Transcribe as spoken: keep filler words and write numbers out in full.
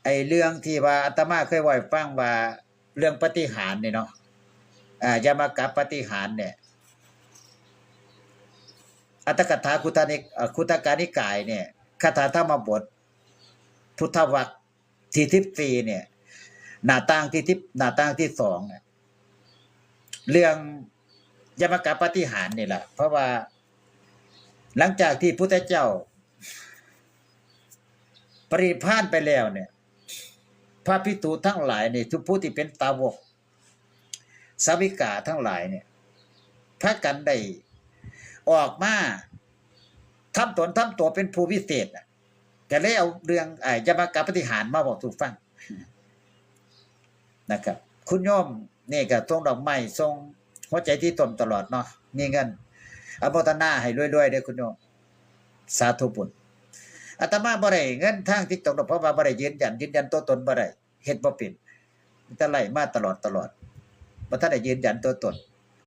ไอ้เรื่องที่ว่าอาตมาเคยเว้าให้ฟังว่าเรื่องปาฏิหาริย์นี่เนาะ อ่า ยมกะปาฏิหาริย์เนี่ย อัตถกถาคุตตนิก เอ่อ คุตตกนิกายเนี่ย คาถาธรรมบท พุทธวรรคที่สิบสี่เนี่ย หน้าต่างที่สิบ หน้าต่างที่สองเนี่ย เรื่องยมกะปาฏิหาริย์นี่แหละ เพราะว่าหลังจากที่พุทธเจ้าปรินิพพานไปแล้วเนี่ย พระภิกษุทั้งหลายนี่ ทุกผู้ที่เป็นสาวก สาวิกาทั้งหลายเนี่ย พากันได้ออกมาทำตนทำตัวเป็นผู้วิเศษน่ะ ก็เลยเอาเรื่อง ไอ้ยมกะปาฏิหาริย์มาบอกสู่ฟังนะครับ คุณโยมนี่ก็ส่งดอกไม้ ส่งหัวใจที่ต้นตลอดเนาะ มีเงิน อนุโมทนาให้รวยๆเด้อคุณโยม สาธุบุญ อาตมาบ่ได้เงินทาง TikTok ดอก เพราะว่าบ่ได้ยืนยัน ยืนยันตัวตนบ่ได้ เฮ็ดบ่เป็น แต่ไล่มาตลอดตลอด บ่ทันได้ยืนยันตัวตน